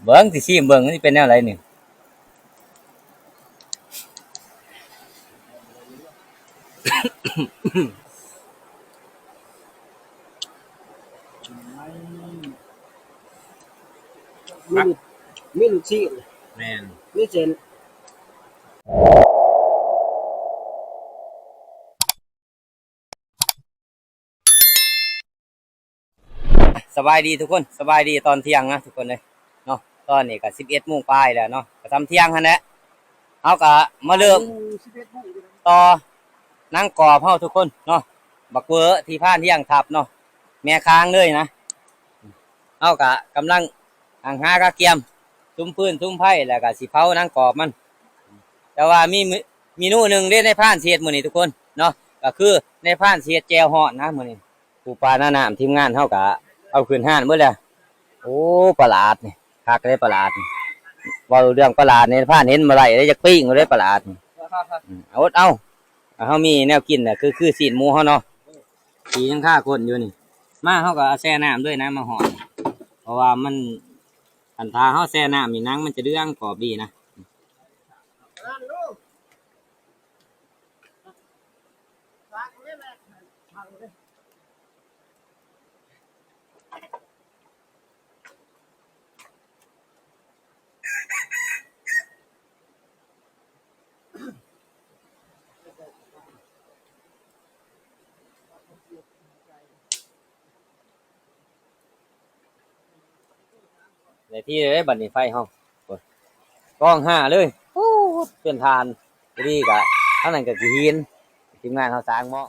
ເບິ່ງ ຊິຊີມເບິ່ງ ມັນຊິເປັນແນວໃດນີ້. ມີລູກ ມີລູກຊີ້ນ ແມ່ນ ມີເສັ້ນ. ສະບາຍດີທຸກຄົນ ສະບາຍດີຕອນທ່ຽງນະທຸກຄົນເອີຍເນາະ. ຕອນນີ້ກະສິບເອັດໂມງປາຍແລ້ວເນາະ ກະສ່ຳທ່ຽງຫັ້ນແຫຼະ. ເຮົາກະມາເລີ່ມຕໍ່ໜັງກອບເຮົາທຸກຄົນເນາະ ບັກເວີທີ່ພານທ່ຽງທັບເນາະ ແມ່ຄ້າງເລີຍນະ. ເຮົາກະກຳລັງຫາກະກຽມສຸມຟືນສຸມໄຟ ແລ້ວກະຊິເຜົາໜັງກອບມັນ. ແຕ່ວ່າມີ ເມນູໜຶ່ງເດ້ ນາຍພານຊິເຮັດມື້ນີ້ທຸກຄົນເນາະ ກະຄືນາຍພານຊິເຮັດແຈ່ວຮ້ອນນະມື້ນີ້. ປູປາໜ້ານ້ຳ ທີມງານເຮົາກະເອົາຂຶ້ນຮ້ານເບິດແລ້ວ. ໂອ້ ປາຫຼາດນີ້ ຄັກເດ້ປາຫຼາດນີ້. ເວົ້າເລື່ອງປາຫຼາດນີ້ ນາຍພານເຫັນບໍ່ໄດ້ເດ້ ຢາກປີ້ງເດ້ປາຫຼາດນີ້. ອືມ ອົດເອົາ ເຮົາມີແນວກິນນະ ຄື ຄືຊີ້ນໝູເຮົາເນາະ. ສີຍັງຄາຄົນຢູ່ນີ້ ມາເຮົາກະເອົາແຊ່ນ້ຳເລີຍນະ ມາຮ້ອນ ເພາະວ່າມັນ ຄັນຖ້າເຮົາແຊ່ນ້ຳນີ້ ໜັງມັນຈະເຫຼືອງກອບດີນະ. ໄດ້ທີ່ເລີຍບັດນີ້ໄຟເຮົາ ໂອ້ຍ ກ້ອງຫ້າເລີຍ ປູດ ເປັນຖ່ານ ພໍດີກະ ທາງນັ້ນກະຂີ້ຫີນ ທີມງານເຮົາສ້າງໝໍ້.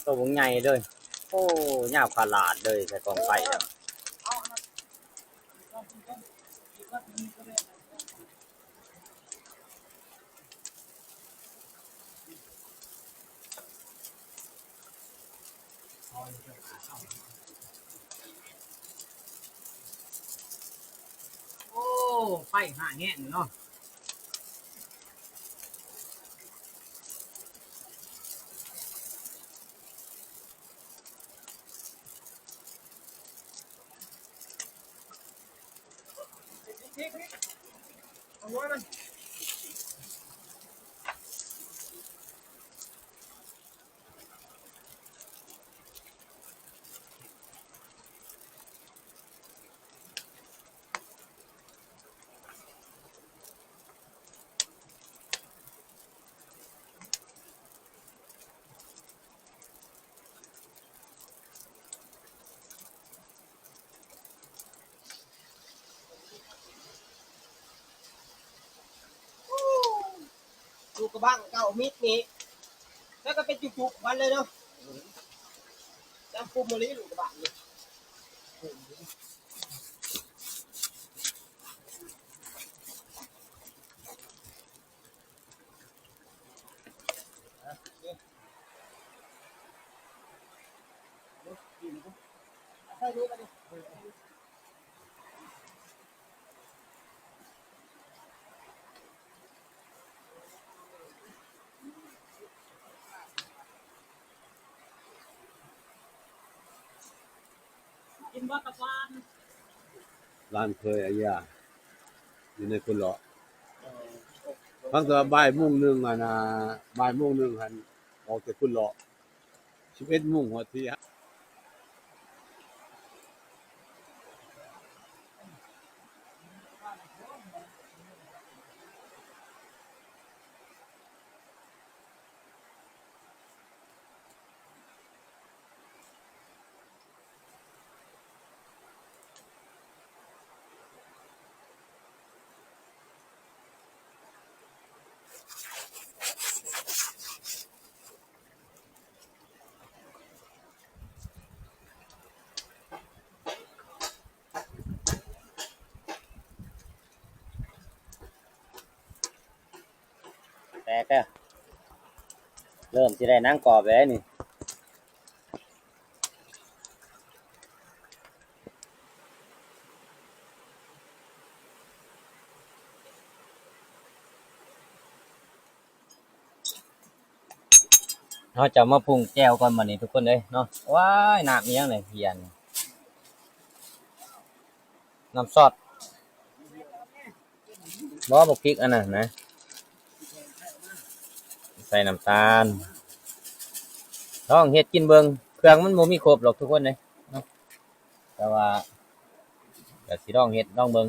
ໂຕບັກໃຫຍ່ເລີຍ ໂອ້ ຍາວຂະຫຼາດເລີຍ ໃສ່ກອງໄຟແລ້ວ. ໂອ້ ໄຟຮ້າຍແຮງເນາະ. ລູກກະບັ້ງເກົ້າມິດນີ້ ແລ້ວກະເປັນຈຸກໆມັນເລີຍເນາະ ຈັບກຸມມາລີລູກກະບັ້ງນີ້. ກິນບໍ່ກັບຫວານ? ຫຼານເຂີຍອາຍາ ຢູ່ໃນພຸ້ນເລາະ. ຟັງແຕ່ວ່າບ່າຍໂມງໜຶ່ງຫັ້ນນະ ບ່າຍໂມງໜຶ່ງຫັ້ນ ອອກແຕ່ພຸ້ນເລາະ ສິບເອັດໂມງຮອດທີ່. ໂ ແລ້ວ ເລີ່ມຊິໄດ້ໜັງກອບແລ້ວນີ້. ເຮົາຈະມາປຸງແຈ່ວກ່ອນບັດນີ້ທຸກຄົນເອີຍເນາະ. ວ້າຍ ນ້ຳອີ່ຫຍັງນີ້ ເຫັນ ນ້ຳຊອດ ບໍ່ ບັກພິກອັນນັ້ນນະ ໃສ່ນ້ຳຕານ ລອງເຮັດກິນເບິ່ງ. ເຄື່ອງມັນບໍ່ມີຄົບດອກທຸກຄົນເອີຍເນາະ ແຕ່ວ່າກະຊິລອງເຮັດລອງເບິ່ງ.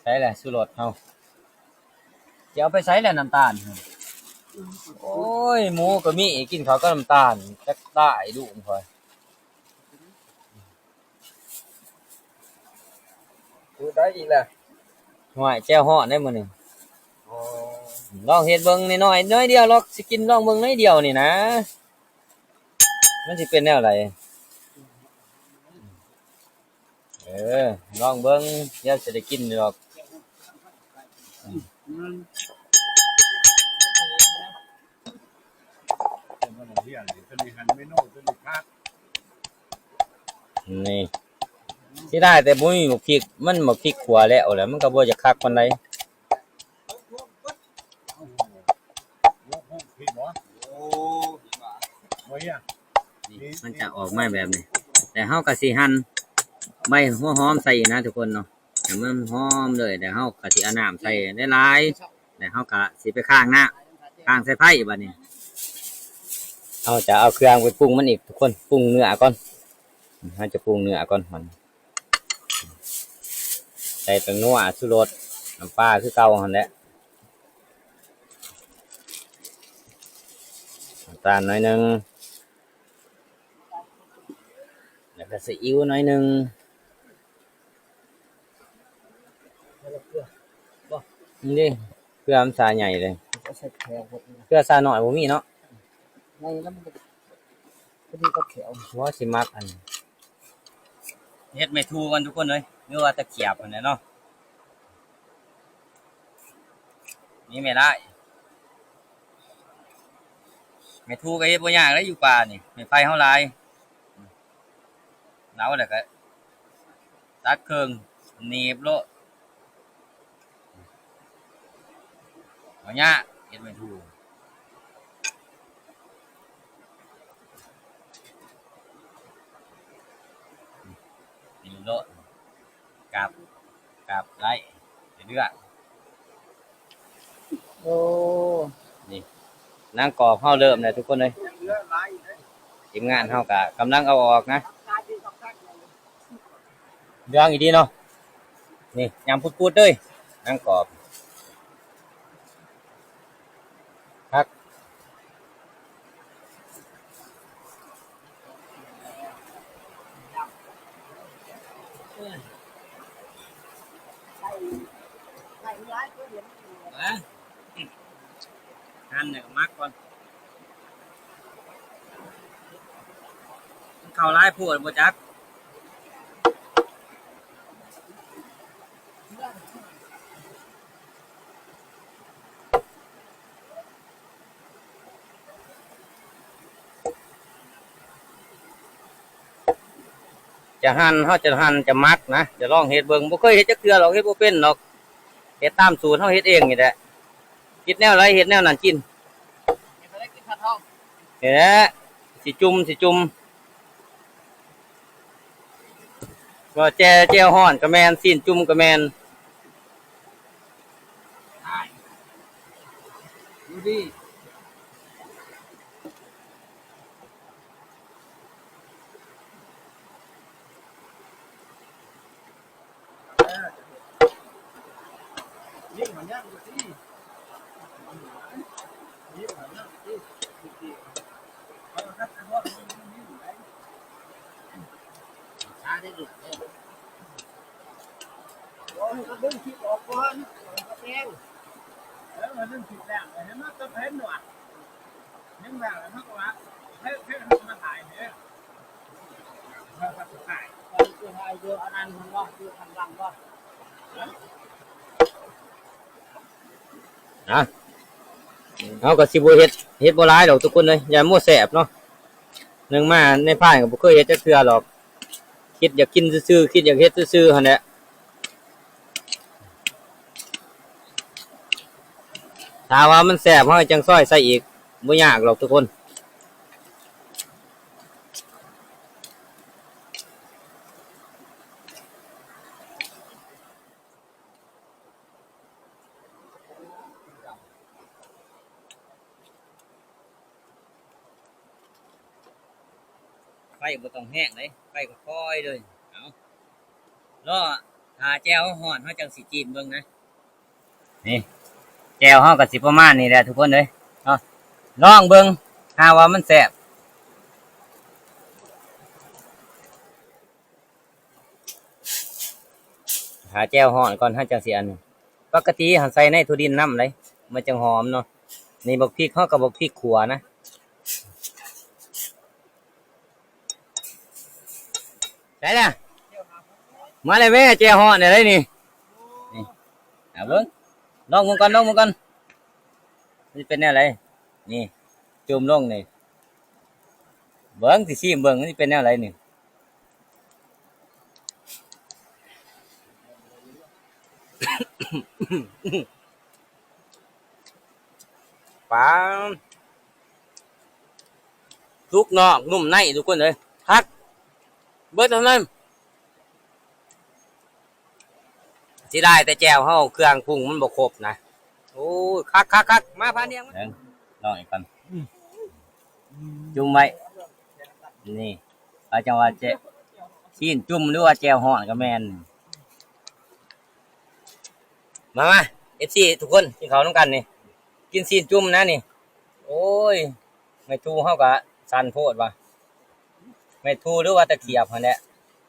ໃສ່ແຫຼະຊູລົດເຮົາ ຊິເອົາໄປໃສແຫຼະນ້ຳຕານ? ໂອ້ຍ ໝູກໍມີ ກິນເຂົ້າກັບນ້ຳຕານ ຈັກຕາຍລູກຂ້ອຍ. ສູດໃດອີກລະ? ຫ້ວຍ ແຈ່ວຮ້ອນເດ້ມື້ນີ້. ອໍ ລອງເຮັດເບິ່ງໜ້ອຍໆ ໜ້ອຍດຽວດອກ ຊິກິນລອງເບິ່ງໜ້ອຍດຽວນີ້ນະ ມັນຊິເປັນແນວໃດ. ເອີ ລອງເບິ່ງ ດຽວຊິໄດ້ກິນຢູ່ດອກ. ນີ້ ເສຍດາຍແຕ່ບໍ່ມີບັກພິກ ມັນບັກພິກຂົ້ວແລ້ວແຫຼະ ມັນກໍບໍ່ຢາກຄັກປານໃດ. ນີ້ ມັນຈະອອກມາແບບນີ້ ແຕ່ເຮົາກໍຊິຫັ່ນໃບຫົວຫອມໃສ່ອີກນະທຸກຄົນເນາະ ໃຫ້ມັນຫອມເລີຍ ແລ້ວເຮົາກໍຊິເອົານ້ຳໃສ່ຫຼາຍໆ ແລ້ວເຮົາກໍຊິໄປຄ້າງນ້ຳ ຄ້າງໃສ່ໄຟ. ບັດນີ້ເຮົາຈະເອົາເຄື່ອງໄປປຸງມັນອີກທຸກຄົນ ປຸງເນື້ອກ່ອນ ເຮົາຈະປຸງເນື້ອກ່ອນ ມັນ ໃສ່ແປ້ງນົວ ຊູລົດ ນ້ຳປາຄືເກົ່າຫັ້ນແຫຼະ ນ້ຳຕານໜ້ອຍໜຶ່ງ ແລ້ວກໍຊີອິ້ວໜ້ອຍໜຶ່ງ ນີ້ເດ້ ເກືອມັນສາໃຫຍ່ເລີຍ ເກືອສາໜ້ອຍບໍ່ມີເນາະ ໃຫຍ່ແລ້ວມັນກໍ ພໍດີກັບແຂ້ວ ວ່າຊິມັກອັນ ເຮັດໄມ້ທູ່ກ່ອນທຸກຄົນເອີຍ ຫຼືວ່າຕະຂຽບຫັ້ນແຫຼະເນາະ. ນີ້ແມ່ລາຍ ໄມ້ທູ່ກໍເຮັດບໍ່ຍາກເດ້ຢູ່ປ່ານີ້ ໄມ້ໄຜ່ເຮົາຫຼາຍ ເອົາແລ້ວກໍຕັດເຄິ່ງ ໜີບໂລດ. ບໍ່ຍາກ ເຮັດໄມ້ທູ່ ນີ້ໂລດ ກາບ ກາບໄລ່ເລື່ອງ. ໂອ້ ນີ້ ໜັງກອບເຮົາເລີ່ມແລ້ວທຸກຄົນເອີຍ ທີມງານເຮົາກະກຳລັງເອົາອອກນະ. ເລື່ອງອີ່ດີເນາະ ນີ້ ຍຳປຸດໆເລີຍ ໜັງກອບ ຄັກ ຫັ້ນແລ້ວກໍໝັກກ່ອນ ມັນເຂົ້າຫຼາຍໂພດບໍ່ຈັກ. ຈະຫັ່ນ ເຮົາຈະຫັ່ນ ຈະໝັກນະ ຈະລອງເຮັດເບິ່ງ ບໍ່ເຄີຍເຮັດຈັກເທື່ອດອກ ເຮັດບໍ່ເປັນດອກ ເຮັດຕາມສູດເຮົາເຮັດເອງນີ້ແຫຼະ ຄິດແນວໃດເຮັດແນວນັ້ນກິນ ເຮັດແຫຼະ ຊິຈຸ່ມ ຊິຈຸ່ມ ວ່າແຈ່ ແຈ່ວຮ້ອນກໍແມ່ນ ຊີ້ນຈຸ່ມກໍແມ່ນ ນະ ເຮົາກໍຊິບໍ່ເຮັດ ເຮັດບໍ່ຫຼາຍດອກທຸກຄົນເອີຍ ຢ້ານບໍ່ແຊບເນາະ. ໜຶ່ງມາໃນພາຍກໍບໍ່ເຄີຍເຮັດຈັກເທື່ອດອກ ຄິດຢາກກິນຊື່ໆ ຄິດຢາກເຮັດຊື່ໆຫັ້ນແຫຼະ. ຖ້າວ່າມັນແຊບ ເຮົາຈັ່ງຊອຍໃສ່ອີກ ບໍ່ຍາກດອກທຸກຄົນ. ໄຟບໍ່ຕ້ອງແຮງເດ້ ໄຟຄ່ອຍໆເລີຍ. ເອົາ ລໍຖ້າແຈ່ວເຮົາຮ້ອນ ເຮົາຈັ່ງຊິຈິ້ມເບິ່ງນະ. ນີ້ ແຈ່ວເຮົາກໍຊິປະມານນີ້ແຫຼະທຸກຄົນເອີຍເນາະ. ລອງເບິ່ງ ຫາວ່າມັນແຊບ. ຖ້າແຈ່ວຮ້ອນກ່ອນ ເຮົາຈັ່ງຊິອັນນີ້. ປົກກະຕິເຮົາໃສ່ໃນຖົ່ວດິນນຳເດ້ ມັນຈັ່ງຫອມເນາະ. ນີ້ບັກພິກ ເຮົາກໍບັກພິກຂົ້ວນະ. ໄດ້ລະ ມາແລ້ວແມ່ ແຈ່ວຮ້ອນໄດ້ນີ້. ນີ້ ເອົາເບິ່ງ ລອງເບິ່ງກ່ອນ ລອງເບິ່ງກ່ອນ ມັນຊິເປັນແນວໃດ. ນີ້ ຈຸ່ມລົງນີ້ ເບິ່ງ ຊິຊີມເບິ່ງ ມັນຊິເປັນແນວໃດນີ້. ປາ ສຸກນອກນຸ້ມໃນທຸກຄົນເອີຍ ຄັກ ເບິດເທົ່ານັ້ນ. ເສຍດາຍແຕ່ແຈ່ວເຮົາເຄື່ອງປຸງມັນບໍ່ຄົບນະ. ໂອ້ຍ ຄັກໆໆ ມາພານຽງມາ ເບິ່ງ ລອງອີກກ່ອນ. ຈຸ່ມໄວ້ ນີ້ ເຂົາຈັ່ງວ່າແຈ່ວ ຊີ້ນຈຸ່ມ ຫຼືວ່າແຈ່ວຮ້ອນກໍແມ່ນ. ມາ ມາ ເອັຟຊີ ທຸກຄົນ ກິນເຂົ້ານຳກັນນີ້ ກິນຊີ້ນຈຸ່ມນະນີ້. ໂອ້ຍ ໄມ້ທູ່ເຮົາກໍສັ້ນໂພດວ່າ ໄມ້ທູ່ ຫຼືວ່າຕະຂຽບຫັ້ນແຫຼະ.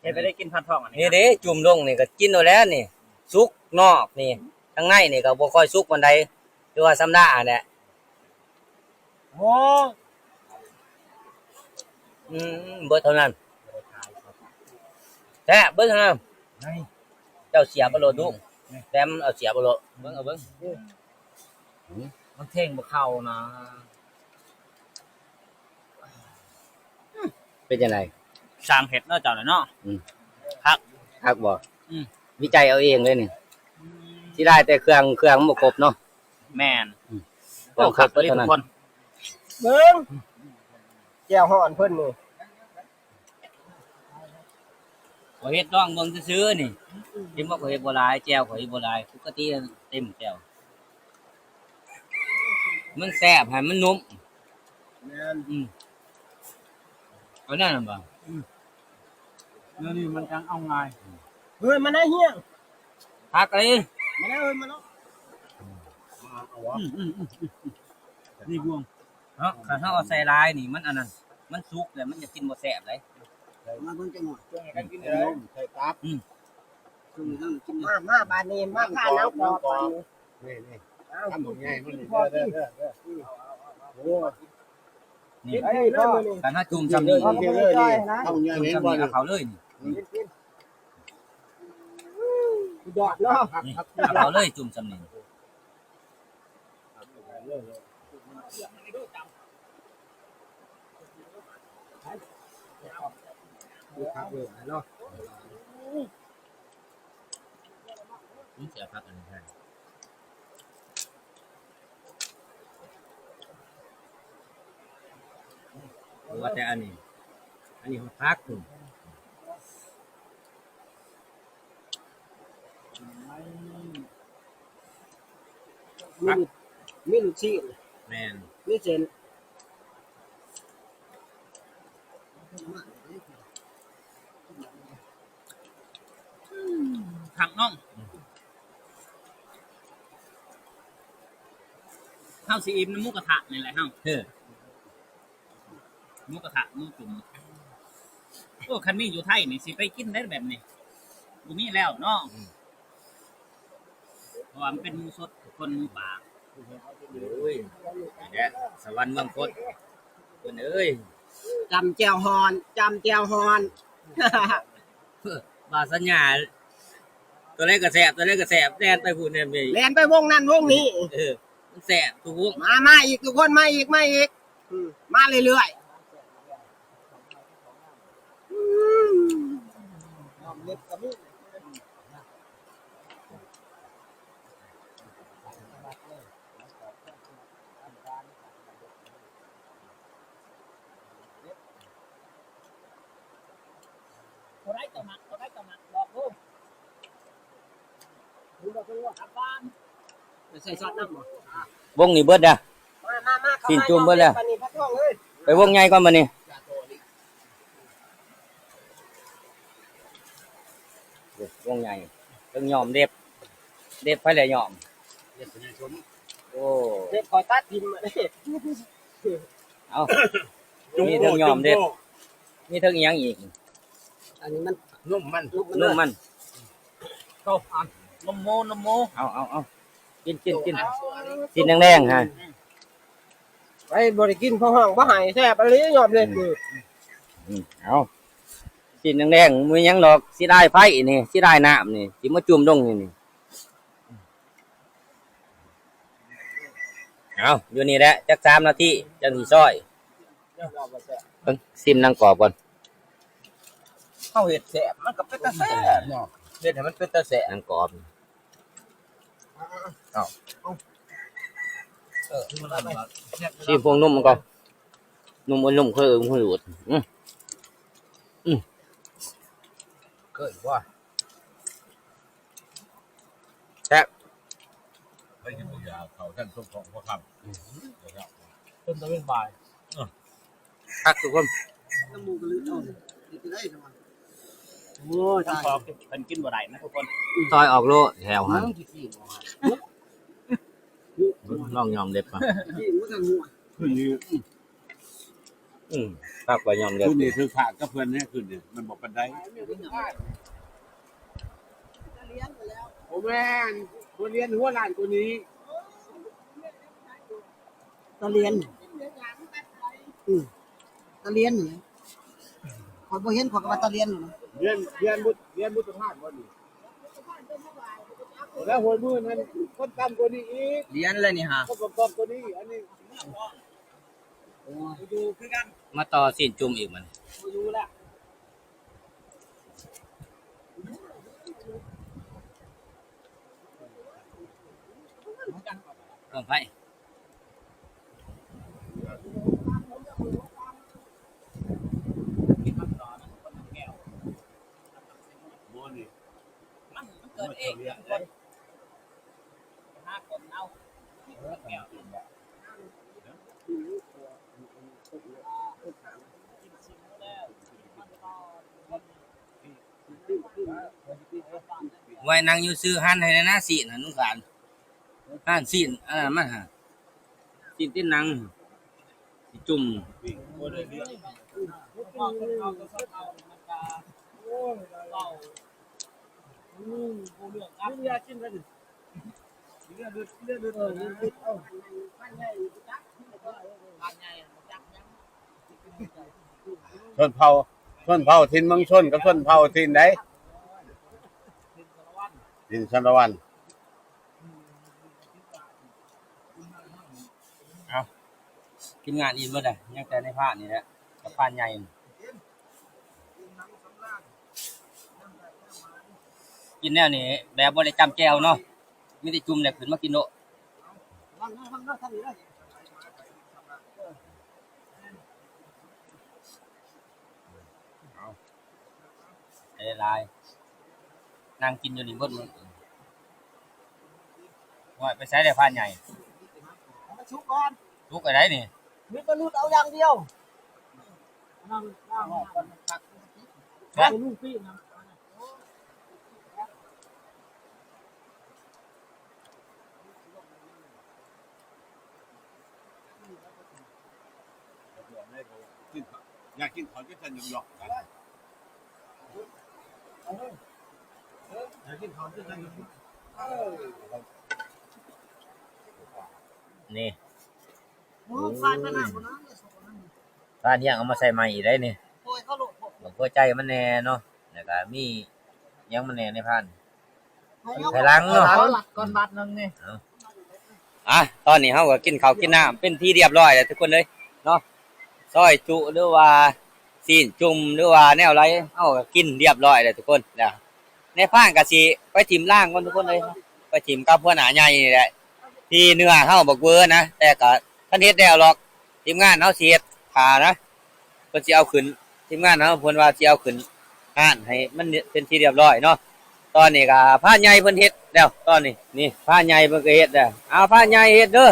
ເຮັດໄປໄດ້ກິນພັນທອງອັນນີ້ ນີ້ເດ້ ຈຸ່ມລົງນີ້ກໍກິນໂລດແຫຼະນີ້. ສຸກນອກນີ້ ທາງໃນນີ້ກໍບໍ່ຄ່ອຍສຸກປານໃດ ຫຼືວ່າສຳລະຫັ້ນແຫຼະ. ໂອ້ ອືມ ເບິດເທົ່ານັ້ນ ແຊບ ເບິດເທົ່ານັ້ນ. ເຈົ້າສຽບເອົາໂລດດຸ ແຕ້ມເອົາສຽບເອົາໂລດ ເບິ່ງ ເອົາເບິ່ງ. ມັນເທັງບໍ່ເຂົ້ານະ. ເປັນຈັ່ງໃດ? ຊ່າງເຮັດເນາະເຈົ້ານະເນາະ. ອືມ ຄັກ ຄັກບໍ່? ອືມ ວິໄຈເອົາເອງເລີຍນີ້. ອືມ ຊິໄດ້ແຕ່ເຄື່ອງ ເຄື່ອງບໍ່ຄົບເນາະ. ແມ່ນ ອືມ ເຄື່ອງຄົບເບິດເທົ່ານັ້ນ. ເບິ່ງ ແຈ່ວຮ້ອນເພິ່ນນີ້ ຂ້ອຍເຮັດລອງເບິ່ງຊື່ໆນີ້. ເຫັນບໍ່ ຂ້ອຍເຮັດບໍ່ຫຼາຍ ແຈ່ວຂ້ອຍເຮັດບໍ່ຫຼາຍ ປົກກະຕິເຕັມແຈ່ວ. ມັນແຊບ ໃຫ້ມັນນຸ້ມ. ແມ່ນ ອືມ ເອົາແນວນັ້ນບໍ່? ອືມ ແນວນີ້ມັນຈັ່ງເອົາງ່າຍ. ເຮີ້ຍ ມານະ ຮຽງ ຄັກອີ່ຫຼີ ມານະ ເຮີ້ຍ ມາເນາະ. ອືມ ອືມ ອືມ ອືມ ນີ້ບ່ວງ ເນາະ ຄັນເຮົາເອົາໃສ່ຫຼາຍນີ້ ມັນອັນນັ້ນ ມັນສຸກແລ້ວ ມັນຈະກິນບໍ່ແຊບເດ້. ມາເບິ່ງຈັກໜ່ອຍ ຊ່ວຍກັນກິນເດີ ໃສ່ຕັບ. ອືມ ຊ່ວຍກັນກິນເດີ. ມາ ມາ ບາດນີ້ ມາທານເອົາປອກບາດນີ້. ນີ້ ນີ້ ເອົາ ຄຳບັກໃຫຍ່ມັນນີ້ເດີ ເດີ ເດີ ເດີ. ໂອ້ ນີ້ ກິນເລີຍມື້ນີ້ ຄັນເຮົາຈຸ່ມຊ່ຳນີ້ ກິນເລີຍນີ້ ຄຳບັກໃຫຍ່ ຈຸ່ມຊ່ຳນີ້ ເອົາເຂົ້າເລີຍນີ້. ອືມ ສຸດຍອດເນາະ ນີ້ ເອົາເຂົ້າເລີຍ ຈຸ່ມຊ່ຳນີ້. ຄັກເລີຍເນາະ. ອືມ ເສຍຜັກອັນນີ້ແທນ ວ່າແຕ່ອັນນີ້ ອັນນີ້ເຮົາຜັກພຸ້ນ. ມີ ມີລູກຊີ້ນ ແມ່ນ ມີເສັ້ນ. ຄັກເນາະ ເຮົາຊິອີ່ມນຳໝູກະທະນີ້ແຫຼະເຮົາ. ເອີ ໝູກະທະ ໝູຈຸ່ມ. ໂອ້ ຄັນມີຢູ່ໄທນີ້ ຊິໄປກິນໄດ້ແບບນີ້ ບໍ່ມີແລ້ວເນາະ. ອືມ ເພາະວ່າມັນເປັນໝູສົດ ຄົນໝູປ່າ. ໂອ້ຍ ນີ້ແຫຼະ ສະຫວັນເມືອງຄົນ ເພິ່ນເອີຍ. ຈ້ຳແຈ່ວຮ້ອນ ຈ້ຳແຈ່ວຮ້ອນ. ບ່າວສັນຍາ ຕົວໃດກໍແຊບ ຕົວໃດກໍແຊບ ແລ່ນໄປພຸ້ນແລ່ນໄປ ແລ່ນໄປວົງນັ້ນວົງນີ້. ເອີ ແຊບທຸກຄົນ ມາ ມາອີກທຸກຄົນ ມາອີກ ມາອີກ ອືມ ມາເລື້ອຍໆ ອືມ ນ້ຳເລັບກໍມີ ຕົວໃດກໍມັກ ຕົວໃດກໍມັກ ບອກດູ ໄປໃສ່ຊອດນຳບໍ່? ວົງນີ້ເບິດນະ ມາ ມາ ມາ ຊີ້ນຈຸ່ມເບິດແລ້ວ ບາດນີ້ ພັກທອງເອີຍ ໄປວົງໃຫຍ່ກ່ອນບາດນີ້ ວົງໃຫຍ່ ເຖິງຍອມເລັບ ເລັບໃຜແຫຼະຍອມ ເລັບພະຍາຊົມ ໂອ້ ເລັບຂໍຕັດຖິ້ມ ເອົາ ມີເຖິງຍອມເລັບ ມີເຖິງອີ່ຫຍັງອີກ? ອັນນີ້ມັນນົມມັນ ນົມມັນ ເອົາ ນົມໝູ ນົມໝູ ເອົາ ເອົາ ເອົາ ກິນ ກິນ ກິນ ຊີ້ນແດງໆ ຮະ ໄປບໍ່ໄດ້ກິນ ເພາະຮ້ອງບໍ່ໃຫ້ ແຊບອີ່ຫຼີ ຍອມເລັບ ອືມ ເອົາ ຊີ້ນແດງໆ ບໍ່ມີຫຍັງດອກ ເສຍດາຍໄຟນີ້ ເສຍດາຍນ້ຳນີ້ ຊິມາຈຸ່ມລົງນີ້ ນີ້. ເອົາ ຢູ່ນີ້ແຫຼະ ຈັກສາມນາທີ ຈັ່ງຊິຊອຍ ເບິ່ງ ຊິມໜັງກອບກ່ອນ ເຮົາເຮັດແຊບ ມັນກໍເປັນຕາແຊບເນາະ ເຮັດໃຫ້ມັນເປັນຕາແຊບ ໜັງກອບ ເອົາ ຊິມພວກນົມມັນກ່ອນ ນົມ ໂອ້ຍ ນົມເຄີຍ ເຄີຍ ອືມ ອືມ ເຄີຍບໍ່? ແຊບ ໄປກິນຢາເຂົ້າຊັ້ນສົມຂອງພວກເຮົາ ອືມ ຈົນຕາເວັນບ່າຍ ເອີ ຄັກທຸກຄົນ ນ້ຳໝູກະລືເອົາ ເຮັດໄດ້ຊະວະ ໂອ້ຍ ຕາຍ ເພິ່ນກິນບໍ່ໄດ້ນະທຸກຄົນ ຊອຍອອກໂລດແຖວຫັ້ນ ລອງຍອມເລັບກ່ອນ ຂຶ້ນນີ້ ອືມ ຄັກວ່າຍອມເລັບ ຂຶ້ນນີ້ຖືກພາກກັບເພິ່ນແດ່ ຂຶ້ນນີ້ມັນບໍ່ປານໃດ ບໍ່ແມ່ນ ບໍ່ລຽນຫົວລ້ານກວ່ານີ້ ຕາລຽນ ອືມ ຕາລຽນນີ້ແຫຼະ ຂ້ອຍບໍ່ເຫັນ ຂ້ອຍກໍວ່າຕາລຽນແລ້ວນະ ລຽນ ລຽນບຸດ ລຽນບຸດສະພານບໍ່ນີ້ ແລ້ວຫ້ວຍໝື່ນຫັ້ນຄົນຕ່ຳກວ່ານີ້ອີກ ລຽນແລ້ວນີ້ຫາ ຄົນຕ່ຳກວ່ານີ້ ອັນນີ້ ມາຕໍ່ຊີ້ນຈຸ່ມອີກບັດນີ້ ບໍ່ຢູ່ແລ້ວ ເບິ່ງໄປ ມັນ ມັນເກີດເອງ ຫາຄົນເອົາ ໄວ້ນັ່ງຢູ່ຊື່ ຫັນໃຫ້ແດ່ນະ ຊີ້ນຫັ້ນ ສົງສານ ຮ້ານຊີ້ນ ອັນນັ້ນມັນຫາ ຊີ້ນຕີນໜັງ ຊິຈຸ່ມ ຊົນເຜົ່າ ຊົນເຜົ່າຖິ່ນເມືອງຊົນກັບຊົນເຜົ່າຖິ່ນໃດ? ຖິ່ນສາລະວັນ. ເອົາ ທີມງານອີ່ມເບິດແລ້ວ ຍັງແຕ່ນາຍພານນີ້ແຫຼະ ກັບພານໃຫຍ່ ກິນແນວນີ້ແບບບໍ່ໄດ້ຈ້ຳແຈ່ວເນາະ ມີແຕ່ຈຸ່ມແລ້ວຂຶ້ນມາກິນໂລດ. ເອົາ ໃຫ້ຫຼາຍໆ ນັ່ງກິນຢູ່ນີ້ເບິດມື້. ໂອ້ຍ ໄປໃສແລ້ວພານໃຫຍ່? ໃຫ້ມັນສຸກກ່ອນ ສຸກອັນໃດນີ້? ມີແຕ່ຫຼຸດເອົາຢ່າງດຽວ ນັ່ງ ນັ່ງ ນັ່ງ ນັ່ງ ນັ່ງ ຢາກກິນເຂົ້າຈັກຊັ້ນ ຢອກໆ ຢາກກິນເຂົ້າຈັກຊັ້ນ ຢອກໆ ນີ້ ໂອ້ ໂອ້ຍ ພານເຮົາເອົາມາໃສ່ໃໝ່ອີກໄດ໋ນີ້ ບັກຫົວໃຈມັນແດ່ເນາະ ແລ້ວກະມີຫຍັງມັນແດ່ໃນພານ ໃຫ້ຫຼັງເນາະ ຂໍລັດກ່ອນບາດໜຶ່ງນີ້ ເອົາ ອ່ະ ຕອນນີ້ເຮົາກໍກິນເຂົ້າກິນນ້ຳເປັນທີ່ຮຽບຮ້ອຍແລ້ວທຸກຄົນເອີຍເນາະ. ຊອຍຈຸ ຫຼືວ່າຊີ້ນຈຸ່ມ ຫຼືວ່າແນວໃດ ເຮົາກໍກິນຮຽບຮ້ອຍແລ້ວທຸກຄົນ. ແລ້ວນາຍພານກໍຊິໄປຖິ້ມລາງກ່ອນທຸກຄົນເອີຍ, ໄປຖິ້ມກັບຫົວໜ້າໃຫຍ່ນີ້ແຫຼະ ທີ່ເນື້ອເຮົາບັກເວີນະ. ແຕ່ກໍທັນເຮັດແລ້ວດອກ, ທີມງານເຮົາຊິເຮັດຖ້ານະ. ເພິ່ນຊິເອົາຂຶ້ນ ທີມງານເຮົາເພິ່ນວ່າຊິເອົາຂຶ້ນຮ້ານໃຫ້ມັນເປັນທີ່ຮຽບຮ້ອຍເນາະ. ຕອນນີ້ກໍພານໃຫຍ່ເພິ່ນເຮັດແລ້ວ ຕອນນີ້ ນີ້ພານໃຫຍ່ເພິ່ນກໍເຮັດແລ້ວ. ເອົາ ພານໃຫຍ່ເຮັດເດີ,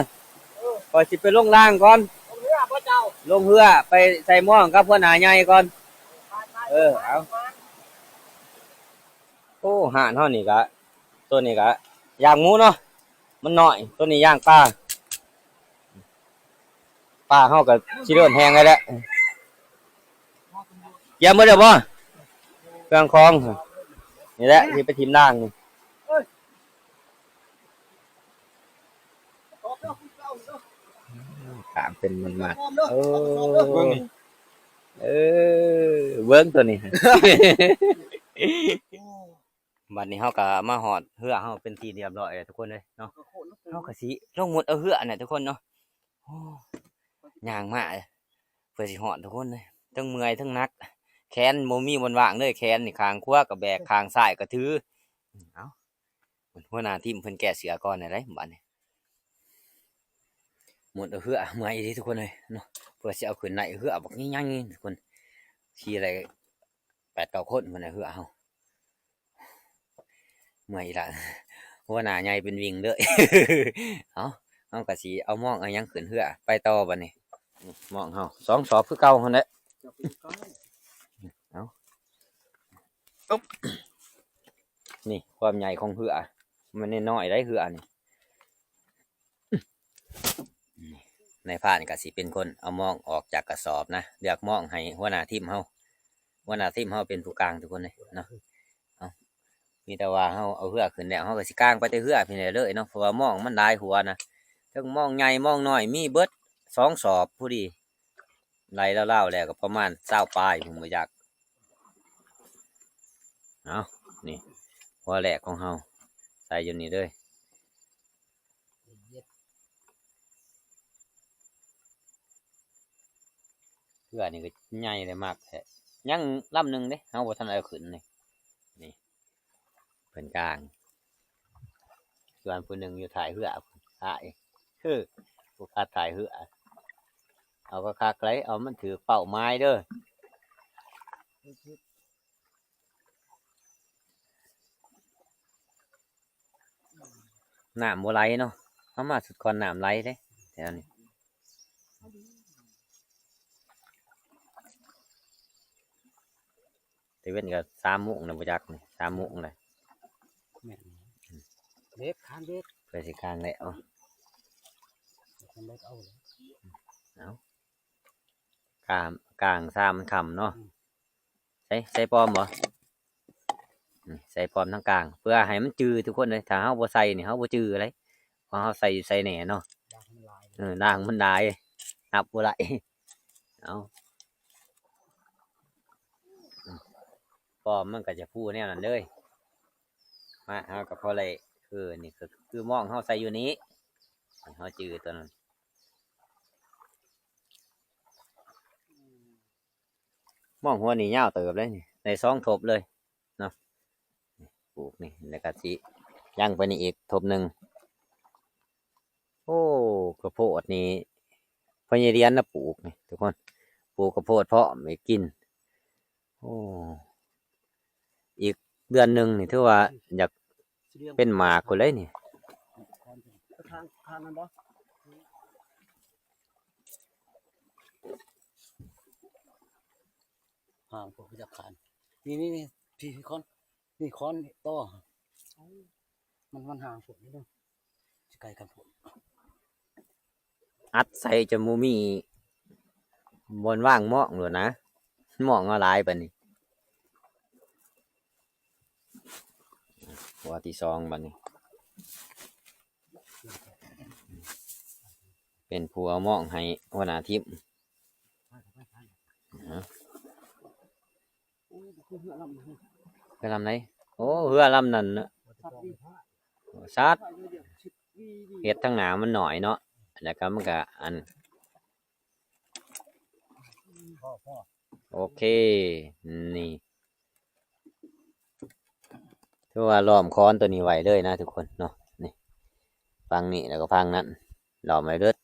ຂ້ອຍຊິໄປລົງລາງກ່ອນ. ລົງເຮືອບໍ່ເຈົ້າ? ລົງເຮືອໄປໃສ່ໝ້ອງກັບຫົວໜ້າໃຫຍ່ກ່ອນ. ເອີ ເອົາ. ໂອ້ ຮ້ານເຮົານີ້ກະ ໂຕນີ້ກະຢ່າງໝູເນາະ, ມັນນ້ອຍ. ໂຕນີ້ຢ່າງປາ, ປາເຮົາກະຊິເລີ່ມແຫ້ງແລ້ວແຫຼະ. ກຽມໝົດແລ້ວບໍ່? ເຄື່ອງຂອງ ນີ້ແຫຼະ ຊິໄປຖິ້ມນາງນີ້. ຂ້າງເປັນມັນມັດ. ໂອ້ ເບິ່ງນີ້ ເອີ ເບິ່ງໂຕນີ້. ບັດນີ້ເຮົາກໍມາຮອດເຮືອເຮົາເປັນທີ່ຮຽບຮ້ອຍແລ້ວທຸກຄົນເອີຍເນາະ. ເຮົາກໍຊິລົງມຸດເອົາເຮືອນັ້ນແຫຼະທຸກຄົນເນາະ. ໂອ້ ຍ່າງມາເພື່ອຊິຮອດທຸກຄົນເອີຍ, ທັງເມື່ອຍທັງໜັກ, ແຂນບໍ່ມີບ່ອນວ່າງເລີຍ. ແຂນນີ້ຂ້າງຂວາກໍແບກ ຂ້າງຊ້າຍກໍຖື. ເອົ້າ ຫົວໜ້າທີມເພິ່ນແກ້ເສື້ອກ່ອນແລ້ວໃດ໋ ບາດນີ້. ໝົດເຮືອ ເມື່ອຍອີ່ຫຼີທຸກຄົນເອີຍເນາະ, ເພື່ອຊິເອົາຂຶ້ນໄດ້ເຮືອບັກໃຫຍ່ໆ ທຸກຄົນ, ຂີ່ໄດ້ແປດເກົ້າຄົນພຸ້ນນະເຮືອເຮົາ. ເມື່ອຍອີ່ຫຼ້າ ຫົວໜ້າໃຫຍ່ເປັນວິ່ງເລີຍ. ເອົ້າ ເຮົາກໍຊິເອົາມອງເອົາຫຍັງຂຶ້ນເຮືອໄປຕໍ່ບັດນີ້. ນີ້ມອງເຮົາ ສອງສອບຄືເກົ່າຫັ້ນແຫຼະ. ເອົ້າ ອຶບ ນີ້ຄວາມໃຫຍ່ຂອງເຮືອ, ມັນນ້ອຍໆໄດ໋ເຮືອນີ້. ນາຍພານກໍຊິເປັນຄົນເອົາມອງອອກຈາກກະສອບນະ, ເລືອກມອງໃຫ້ຫົວໜ້າທີມເຮົາ. ຫົວໜ້າທີມເຮົາເປັນຜູ້ກາງທຸກຄົນເລີຍເນາະ. ເອົ້າ ມີແຕ່ວ່າເຮົາເອົາເຮືອຂຶ້ນແລ້ວ ເຮົາກໍຊິກາງໄປແຕ່ເຮືອພີ້ແຫຼະເລີຍເນາະ, ເພາະວ່າມອງມັນຫຼາຍຫົວນະ, ເຖິງມອງໃຫຍ່ມອງນ້ອຍ ມີເບິດສອງສອບພໍດີ. ໄລ່ລາວໆແລ້ວກໍປະມານຊາວປາຍພຸ້ນບໍ່ຈັກ. ເອົາ ນີ້ ຫົວແລກຂອງເຮົາ ໃສ່ຢູ່ນີ້ເລີຍ. ເຮືອນີ້ກໍໃຫຍ່ເດ້ ມັກແທ້. ຍັງລຳໜຶ່ງເດ້ ເຮົາບໍ່ທັນເອົາຂຶ້ນນີ້. ນີ້ ເພິ່ນກາງ, ສ່ວນຜູ້ໜຶ່ງຢູ່ທ້າຍເຮືອ ທ້າຍ ເອີ ຜູ້ຄັດທ້າຍເຮືອ. ເອົາຄັກໆໄດ໋ ເອົາມັນຖືກເປົ້າໝາຍເດີ. ນ້ຳບໍ່ໄຫຼເນາະ, ເຮົາມາສຸດກ່ອນນ້ຳໄຫຼເດ້ ແຖວນີ້. ແຕ່ເວັນກໍສາມໂມງແລ້ວບໍ່ຈັກນີ້ ສາມໂມງແລ້ວ. ແມ່ນ ເດັກ ຄານເດັກ ເພື່ອຊິກາງແລ້ວ. ຄານເດັກເອົາ ເອົາ ກາງ ກາງຊາມມັນຄ່ຳເນາະ. ອືມ ໃສ່ ໃສ່ປ້ອມບໍ່? ນີ້ ໃສ່ປ້ອມທາງກາງ ເພື່ອໃຫ້ມັນຈື່ທຸກຄົນເລີຍ. ຖ້າເຮົາບໍ່ໃສ່ນີ້ ເຮົາບໍ່ຈື່ເລີຍ ວ່າເຮົາໃສ່ຢູ່ໃສແດ່ເນາະ. ເອີ ລາງມັນຫຼາຍ ນັບບໍ່ໄດ້. ເອົາ ປ້ອມມັນກໍຈະຟູແນວນັ້ນເລີຍ. ມາ ເຮົາກໍພໍໄດ້ ເອີ ນີ້ກໍຄືມອງເຮົາໃສ່ຢູ່ນີ້ ເຮົາຈື່ຕົວນັ້ນ. ມອງຫົວນີ້ຍາວເຕີບເລີຍນີ້ ໄດ້ສອງທົບເລີຍເນາະ. ປູກນີ້ ແລ້ວກໍຊິຍັງໄປນີ້ອີກທົບໜຶ່ງ. ໂອ້ ກະໂພດນີ້ ພໍ່ໃຫຍ່ລຽນນະປູກນີ້ທຸກຄົນ, ປູກກະໂພດພ້ອມໄວ້ກິນ. ໂອ້ ອີກເດືອນໜຶ່ງນີ້ຖືວ່າຢາກເປັນໝາກພຸ້ນເລີຍນີ້. ທາງ ທາງນັ້ນບໍ່? ຫ່າງພວກຢາກຄານ ນີ້ ນີ້ ນີ້ ພີ່ ພີ່ຄອນ ນີ້ຄອນຕໍ່ ມັນ ມັນຫ່າງໂພດນີ້ເດີ ຊິໄກກັນໂພດ. ອັດໃສ່ຈົນບໍ່ມີບ່ອນວາງໝອງໂລດນະ, ໝອງເອົາຫຼາຍປານນີ້. ຫົວທີສອງບັດນີ້ ເປັນຜູ້ເອົາໝອງໃຫ້ຫົວໜ້າທີມ. ເຮືອລຳໃດ? ໂອ້ ເຮືອລຳນັ້ນນະ ສັດ ເຮັດທາງໜ້າມັນໜ້ອຍເນາະ ແລ້ວກໍມັນກໍອັນ ພໍ ພໍ ໂອເຄ ນີ້ ຖືວ່າລ້ອມຄ້ອນຕົວນີ້ໄວ້ເລີຍນະທຸກຄົນເນາະ ນີ້ ຝັ່ງນີ້ແລ້ວກໍຝັ່ງນັ້ນ ລ້ອມໄວ້ເບິດ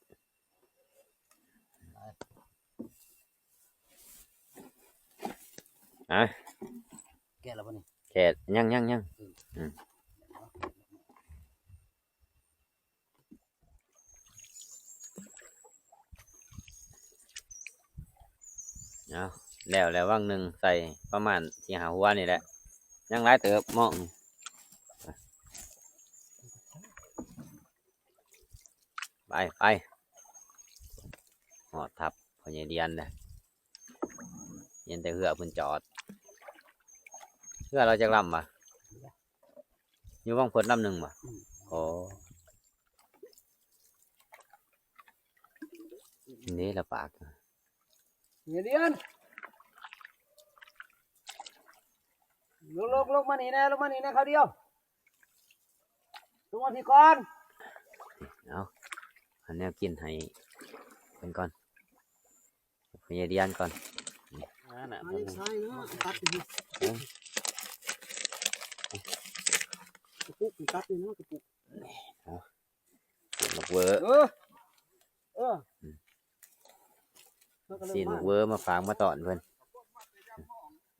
ອະ ແກະແລ້ວບໍ່ນີ້? ແກະ ຍັງ ຍັງ ຍັງ ອືມ ອືມ ເອົາ ແລ້ວ ແລ້ວວັງໜຶ່ງໃສ່ປະມານສີ່ຫ້າຫົວນີ້ແຫຼະ ຍັງຫຼາຍເຕີບ ມອງ ໄປ ໄປ ຮອດທັບພໍ່ໃຫຍ່ດຽນແລ້ວ ເຫັນແຕ່ເຮືອເພິ່ນຈອດ ເຮືອລາວຈັກລຳວະ? ຢູ່ວັງພົດລຳໜຶ່ງບໍ່? ອືມ ໂອ້ ນີ້ລະປາກ ເດຽນ ລົງ ລົງ ລົງມານີ້ແດ່ ລົງມານີ້ແດ່ ຄາວດຽວ ລົງມາພີ້ກ່ອນ ເອົາ ຫາແນວກິນໃຫ້ເພິ່ນກ່ອນ ໃຫ້ເດຽນກ່ອນ ອັນນີ້ໃສ່ເນາະ ຕັດ ເອີ ກະປຸກ ຕັດນີ້ເນາະ ກະປຸກ ເອົາ ຊີ້ນໝາກເວີ ເອີ ເອີ ອືມ ຊີ້ນໝາກເວີມາຝາກມາຕ້ອນເພິ່ນ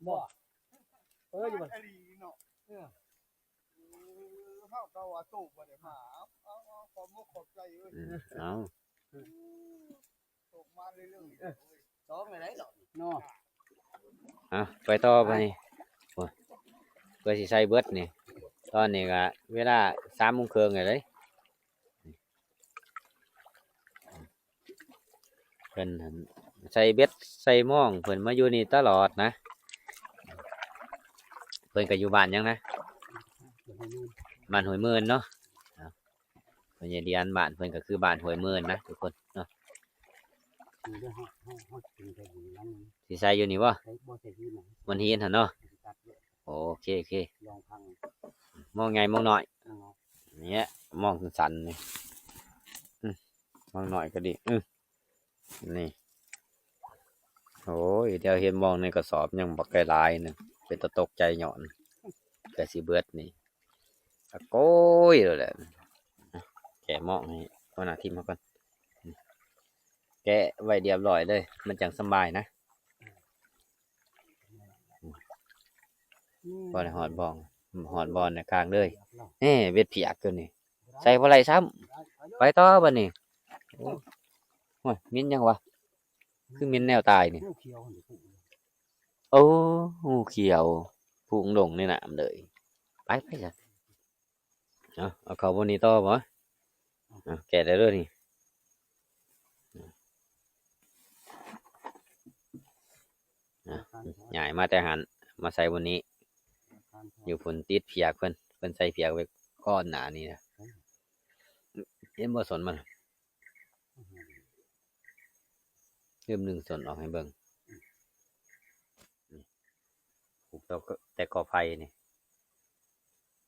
ບໍ່ ເອີ ຢູ່ບໍ່ ເອີ ເຮົາກໍວ່າໂຕບໍ່ໄດ້ມາ ເອົາ ເອົາ ເອົາ ຂອບອົກຂອບໃຈເອີຍ ອືມ ເອົາ ໂຕມາເລື້ອຍໆ ເອີ ສອງໄດ້ເນາະ ເນາະ ອ່ະ ໄປຕໍ່ບາດນີ້ ໂອ້ຍ ເພື່ອຊິໃສ່ເບິດນີ້ ຕອນນີ້ກະເວລາສາມໂມງເຄິ່ງແລ້ວເດ້ ເພິ່ນຫັ້ນໃສ່ເບັດໃສ່ມອງ ເພິ່ນມາຢູ່ນີ້ຕະຫຼອດນະ ເພິ່ນກໍຢູ່ບ້ານຫຍັງນະ? ບ້ານຫ້ວຍເມີນເນາະ ເອົາ ເພິ່ນຢູ່ເດຍນ ບ້ານເພິ່ນກໍຄືບ້ານຫ້ວຍເມີນນະທຸກຄົນເນາະ ຊິໃສ່ຢູ່ນີ້ບໍ່? ບ່ອນຫີນຫັ້ນເນາະ ໂອເຄ ໂອເຄ ມອງໃຫຍ່ມອງນ້ອຍ ນີ້ແຫຼະ ມອງສັ້ນໆ ນີ້ ອືມ ມອງນ້ອຍກໍດີ ອືມ ນີ້ ໂອ້ຍ ດຽວເຫັນມອງໃນກະສອບຍັງບັກຫຼາຍໆ ໜຶ່ງ ເປັນຕາຕົກໃຈຍ້ອນ ກະຊິເບິດນີ້ ອະໂກຍໂລດແຫຼະ ແກະມອງໃຫ້ຫົວໜ້າທີມເຮົາກ່ອນ ແກະໄວ້ລຽບລ້ອຍເລີຍ ມັນຈັ່ງສະບາຍນະ. ບໍ່ໄດ້ຮອດບ່ອນ ຮອດບ່ອນນະກາງເລີຍ ແນ່ ເບັດພຽກຕົວນີ້ ໃສ່ບໍ່ໄດ້ຊ້ຳ ໄປຕໍ່ບາດນີ້ ໂອ້ຍ ໝິ່ນຫຍັງວະ ຄືໝິ່ນແນວຕາຍນີ້ ໂອ້ ງູຂຽວ ພຸງລົງໃນນ້ຳເລີຍ ໄປ ໄປຊະ. ເອົາ ເອົາເຂົ້າບ່ອນນີ້ຕໍ່ບໍ່? ເອົາ ແກະໄດ້ເດີນີ້ ເອົາ ຍ້າຍມາແຕ່ຫັ້ນ ມາໃສ່ບ່ອນນີ້ ຢູ່ພຸ້ນຕິດພຽກເພິ່ນ ເພິ່ນໃສ່ພຽກໄວ້ກ່ອນໜ້ານີ້ນະ ເຫັນບໍ່ ສົ້ນມັນ ລືມດຶງສົ້ນອອກໃຫ້ເບິ່ງ ນີ້ ຜູກແຕ່ ແຕ່ກໍໄຜ່ນີ້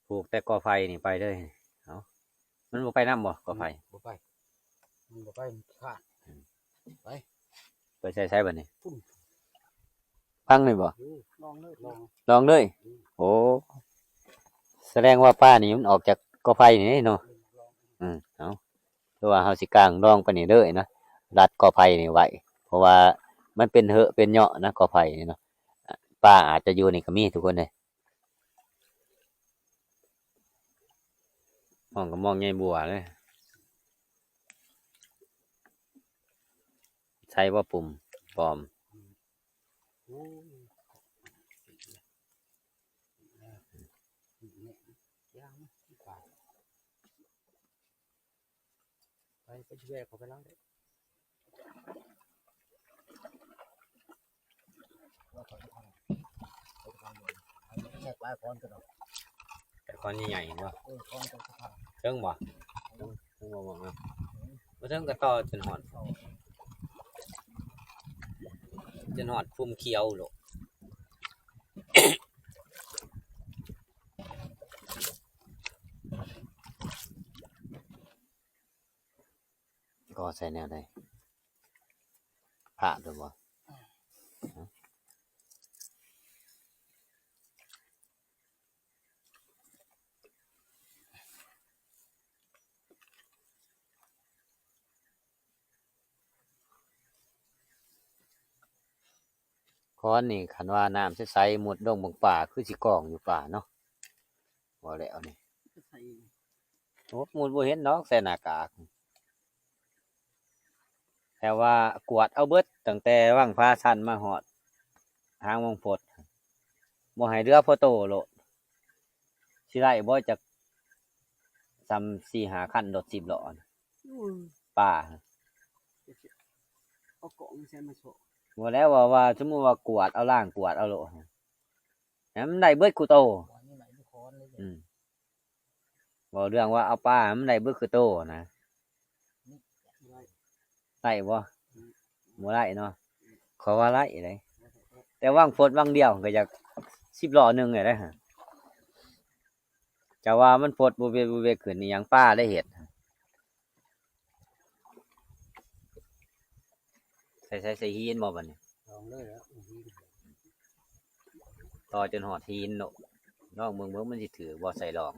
ຜູກແຕ່ກໍໄຜ່ນີ້ໄປເລີຍ ເອົາ ມັນບໍ່ໄປນຳບໍ່ ກໍໄຜ່? ອືມ ບໍ່ໄປ ມັນບໍ່ໄປ ມັນຄ້ານ ອືມ ໄປ ໄປໃສ ໃສບາດນີ້? ພຸ້ນ ຟັງນີ້ບໍ່? ເອີ ລອງເລີຍ ລອງ ລອງເລີຍ ອືມ ໂອ້ ສະແດງວ່າປານີ້ມັນອອກຈາກກໍໄຜ່ນີ້ເນາະ ອືມ ລອງ ອືມ ເອົາ ຄືວ່າເຮົາຊິກາງລອງໄປນີ້ເລີຍນະ ລັດກໍໄຜ່ນີ້ໄວ້ ເພາະວ່າມັນເປັນເຫາະເປັນເຍາະນະ ກໍໄຜ່ນີ້ເນາະ ປາອາດຈະຢູ່ນີ້ກໍມີທຸກຄົນເດ້ ມອງກໍມອງໃຫຍ່ບົວເດ້ ໃສ່ບໍ່ປຸ່ມປອມ? ໄປ ໄປຊິແວະເຂົ້າໄປລາວເດ້ ແຊກຫຼາຍຄອນກັນເນາະ ແຕ່ຄອນໃຫຍ່ໆ ເຫັນບໍ່? ເອີ ຄອນກັນສະພານ ເທິງບໍ່? ເທິງ ເທິງບໍ່ມອງນະ ບໍ່ເທິງກໍຕໍ່ຈົນຮອດ ຈົນຮອດພູມຂຽວໂລດ. ເ ກໍໃສ່ແນວໃດ? ພ້າດໂດຍບໍ່? ຄອນນີ້ ຄັນວ່ານ້ຳໃສໆ ມຸດລົງເບິ່ງປ່າ ຄືຊິກ້ອງຢູ່ປ່າເນາະ. ບໍ່ແລ້ວນີ້ ໂອ້ ມຸດບໍ່ເຫັນດອກ ໃສ່ໜ້າກາກ. ແຕ່ວ່າກວດເອົາເບິດ ຕັ້ງແຕ່ວັງຜາຊັນມາຮອດຫາງວັງຟົດ ບໍ່ໃຫ້ເຫຼືອພໍໂຕໂລດ. ຊິໄດ້ບໍ່ ຈັກສ່ຳສີ່ຫ້າຄັນ ລົດສິບລໍ້ ໂອ້ຍ ປ່າ ເອົາກ້ອງໃສ່ມາໂຊະ. ບໍ່ແລ້ວ ວ່າ ວ່າສົມມຸດວ່າກວດເອົາ ລ້າງກວດເອົາໂລດ ໃຫ້ມັນໄດ້ເບິດຄູ່ໂຕ. ອືມ ເວົ້າເລື່ອງວ່າເອົາປາໃຫ້ມັນໄດ້ເບິດຄູ່ໂຕນະ ໄດ້ບໍ່? ບໍ່ໄດ້ເນາະ. ຂ້ອຍວ່າໄດ້ເດ້ ແຕ່ວັງຟົດວັງດຽວກໍຢາກສິບລໍ້ໜຶ່ງເດ້. ຈະວ່າມັນຟົດບຸເວກບຸເວກຂຶ້ນອີ່ຫຍັງ ປາໄດ້ເຮັດ. ໃສ່ ໃສ່ ໃສ່ຫີນບໍ່ບັດນີ້? ລອງເລີຍແລ້ວ ຕໍ່ຈົນຮອດຫີນໂລດ. ລອງເບິ່ງ ເບິ່ງມັນຊິຖືກບໍ່ ໃສ່ລອງ.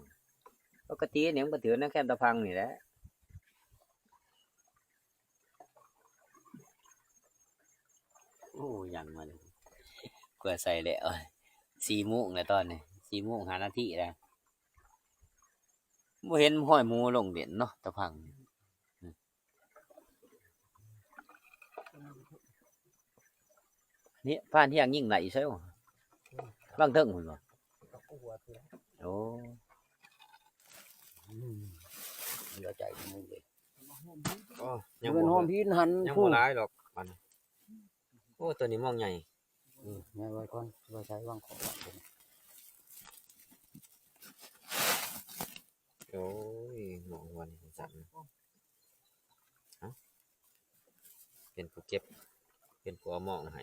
ປົກກະຕິນີ້ມັນກໍຖືກນະ ແຄມຕາພັງນີ້ແຫຼະ. ໂອ້ ຍັງມາເລີຍ ກວ່າໃສ່ແລ້ວ ສີ່ໂມງແລ້ວຕອນນີ້ ສີ່ໂມງຫ້ານາທີແລ້ວ. ບໍ່ເຫັນຮອຍໝູລົງເຫຼັ້ນເນາະ ຕາພັງ. ນີ້ຜ່ານທຽງຍິງໄດ້ຢູ່ໃສວະ? ວາງເທິງພຸ້ນບໍ່? ໂອ້ ອືມ ເຫຼືອໃຈໝູເດ້. ອໍ ຍັງບໍ່ ເປັນຫອມຫີນຫັ້ນ ຍັງບໍ່ຫຼາຍດອກບັດນີ້. ໂອ້ ຕົວນີ້ມອງໃຫຍ່. ອືມ ແມ່ນ ໄວ້ກ່ອນ ໄວ້ໃສ່ວາງຂອງ. ໂອ້ຍ ມອງຫົວນີ້ສັ້ນ ເອົາ ເປັນຜູ້ເກັບ ເປັນຜູ້ເອົາມອງໃຫ້.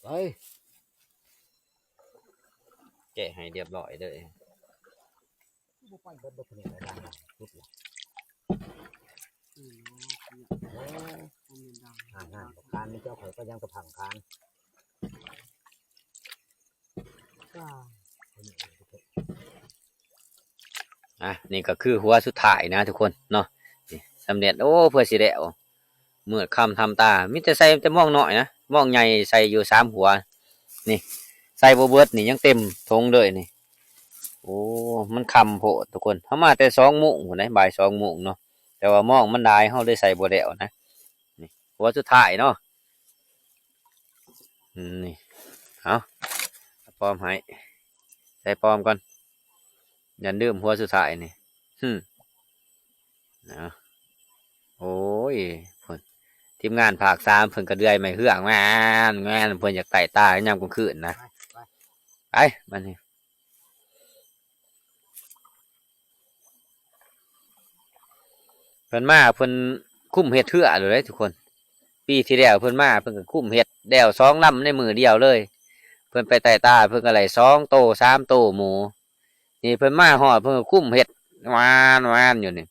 ໄປ ແກະໃຫ້ຮຽບຮ້ອຍເດີ. ບໍ່ໄປເບິດບໍ່ ຜູ້ນີ້ໄດ້ ສຸດລະ. ອືມ ໂອ້ ນັ້ນໆ ຄານນີ້ເຈົ້າຂ້ອຍກໍຍັງກະພັງຄານ. ອ່າ ນີ້ກໍຄືຫົວສຸດທ້າຍນະທຸກຄົນເນາະ. ນີ້ສຳເລັດ ໂອ້ ເພື່ອຊິແລ້ວ ມືດຄ່ຳທຳຕາ ມີແຕ່ໃສ່ແຕ່ມອງນ້ອຍນະ ມອງໃຫຍ່ໃສ່ຢູ່ສາມຫົວ. ນີ້ໃສ່ບໍ່ເບິດນີ້ ຍັງເຕັມຖົງເລີຍນີ້. ໂອ້ ມັນຄ່ຳໂພດທຸກຄົນ ເຮົາມາແຕ່ສອງໂມງພຸ້ນໃດ໋ ບ່າຍສອງໂມງເນາະ ແຕ່ວ່າມອງມັນຫຼາຍ ເຮົາເລີຍໃສ່ບໍ່ແລ້ວນະ. ນີ້ຫົວສຸດທ້າຍເນາະ. ອືມ ນີ້ ເອົາ ປອມໃຫ້ ໃສ່ປອມກ່ອນ ຢ່າລືມຫົວສຸດທ້າຍນີ້. ຫື ເອົາ ໂອ້ຍ ເພິ່ນ ທີມງານພາກສາມເພິ່ນກໍເດືອຍໄມ້ເຮືອງ ແມ່ນ ແມ່ນ ເພິ່ນຢາກໄຕ້ຕາຍາມກາງຄືນນະ. ໄປ ໄປ ໄປ ບັດນີ້ ເພິ່ນມາເພິ່ນຄຸມເຮັດເຮືອໂລດເດ້ທຸກຄົນ. ປີທີ່ແລ້ວເພິ່ນມາເພິ່ນກໍຄຸມເຮັດແລ້ວສອງລຳໃນມື້ດຽວເລີຍ. ເພິ່ນໄປໄຕ້ຕາເພິ່ນກໍໄດ້ສອງໂຕສາມໂຕໝູ. ນີ້ເພິ່ນມາຮອດເພິ່ນກໍຄຸມເຮັດຫວານໆຢູ່ນີ້.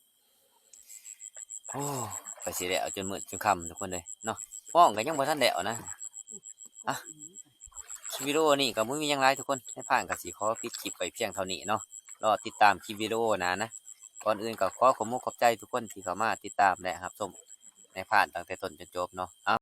ໂອ້ ໄປຊິແລ້ວ ຈົນມືດຈົນຄ່ຳທຸກຄົນເອີຍເນາະ. ມອງກໍຍັງບໍ່ທັນແລ້ວນະ. ອ່ະ ຄລິບວິດີໂອນີ້ກໍບໍ່ມີຫຍັງຫຼາຍທຸກຄົນ ນາຍພານກໍຊິຂໍປິດຄລິບໄວ້ພຽງເທົ່ານີ້ເນາະ. ລໍຕິດຕາມຄລິບວິດີໂອໜ້ານະ. ກ່ອນອື່ນກໍຂໍຂອບມຸກຂອບໃຈທຸກຄົນທີ່ເຂົ້າມາຕິດຕາມ ແລະ ຮັບຊົມນາຍພານຕັ້ງແຕ່ຕົ້ນຈົນຈົບເນາະ.